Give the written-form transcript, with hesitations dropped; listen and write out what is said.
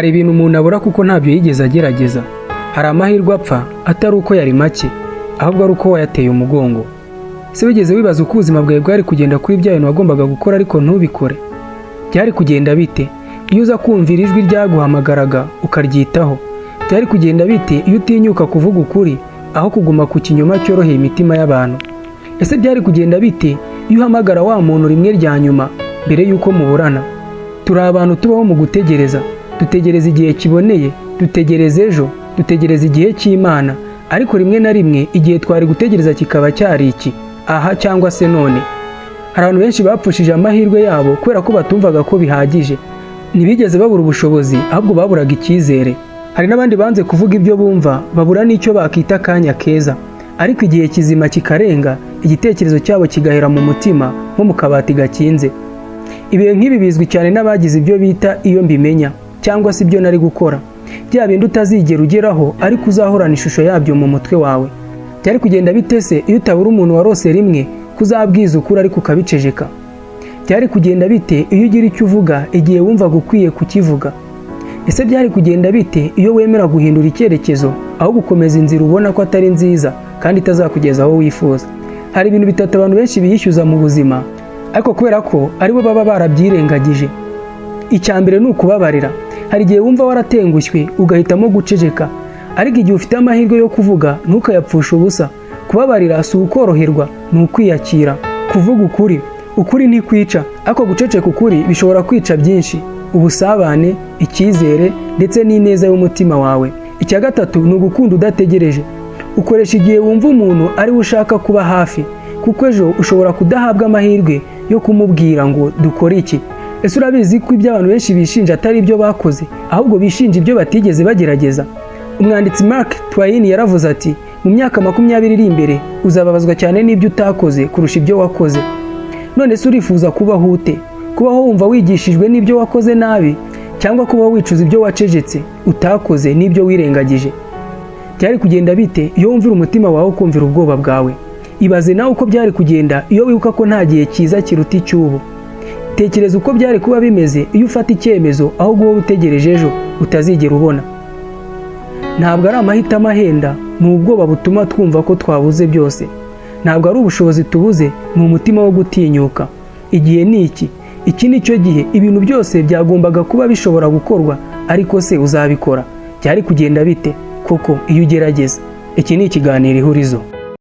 Hari ibintu umuntu abura kuko ntabyo yigeze agerageza. Hari amahirwe apfa atari uko yari make, ahubwo ari uko wayateye umugongo. Se wigeze wibaza uko ubuzima bwawe bwari kugenda kuri bya bintu wagombaga gukora ariko ntubikore? Byari kugenda bite iyo uza kumvira ijwi ryaguhamagaraga ukaryitaho? Byari kugenda bite iyo utinyuka kuvuga ukuri aho kuguma ku kinyoma cyoroheye imitima y'abantu? Ese byari kugenda bite iyo uhamagara wa muntu rimwe rya nyuma mbere y'uko muburana? Turi abantu tubaho mu gutegereza. Dutegereza igihe kiboneye, dutegereza ejo, dutegereza igihe cy'Imana, ariko rimwe na rimwe igihe twari gutegereza kikaba cyari iki aha cyangwa se none. Hari abantu benshi bapfushije amahirwe yabo kubera ko batumvaga ko bihagije. Ntibigeze babura ubushobozi, ahubwo baburaga icyizere. Hari n'abandi banze kuvuga ibyo bumva, babura n'icyo bakita akanya keza, ariko igihe kizima kikarenga, igitekerezo cyabo kigahera mu mutima nko mu kabati gakinze. Ibihe nk'ibi bizwi cyane n'abagize ibyo bita "iyo mbimenya" cyangwa se "ibyo nari gukora", bya bindi utazigera ugeraho ariko uzahorana ishusho yabyo mu mutwe wawe. Byari kugenda bite se iyo utabura umuntu warose rimwe kuzabwiza ukuri ariko ukabiceceka? Byari kugenda bite iyo ugira icyo uvuga igihe wumvaga ukwiye kukivuga? Ese byari kugenda bite iyo wemera guhindura icyerekezo aho gukomeza inzira ubona ko atari nziza kandi itazakugeza aho wifuza? Hari ibintu bitatu abantu benshi biyishyuza mu buzima, ariko kubera ko aribo baba barabyirengagije. Icya mbere ni ukubabarira. Hari igihe wumva waratengushywe ugahitamo guceceka, ariko igihe ufite amahirwe yo kuvuga, ntukayapfushe ubusa. Kubabarira si ukoroherwa, ni ukwiyakira. Kuvuga ukuri: ukuri ntikwica, ariko guceceka ukuri bishobora kwica byinshi, ubusabane, icyizere ndetse n'ineza y'umutima wawe. Icya gatatu ni ugukunda udategereje. Ukoresha igihe wumva umuntu ari we ushaka kuba hafi, kuko ejo ushobora kudahabwa amahirwe yo kumubwira ngo "Dukore iki?" Ese urabizi ko ibyo abantu benshi bishinja atari ibyo bakoze, ahubwo bishinja ibyo batigeze bagerageza? Umwanditsi Mark Twain yaravuze ati: "Mu myaka 20 iri imbere uzababazwa cyane n'ibyo utakoze kurusha ibyo wakoze." None se urifuza kubaho ute? Kubaho wumva wigishijwe n'ibyo wakoze nabi, cyangwa kubaho wicuza ibyo wacecetse, utakoze n'ibyo wirengagije? Byari kugenda bite iyo wumvira umutima wawe ukumvira ubwoba bwawe? Ibaze nawe uko byari kugenda iyo wibuka ko nta gihe cyiza kiruta icy'ubu. Tekereza uko byari kuba bimeze iyo ufata icyemezo aho guhora utegereje ejo utazigera ubona. Ntabwo ari amahitamo ahenda, ni ubwoba butuma twumva ko twabuze byose. Ntabwo ari ubushobozi tubuze, ni umutima wo gutinyuka. Igihe ni iki, iki ni cyo gihe. Ibintu byose byagombaga kuba bishobora gukorwa, ariko se uzabikora? Byari kugenda bite koko iyo ugerageza? Iki ni ikiganiro Ihurizo.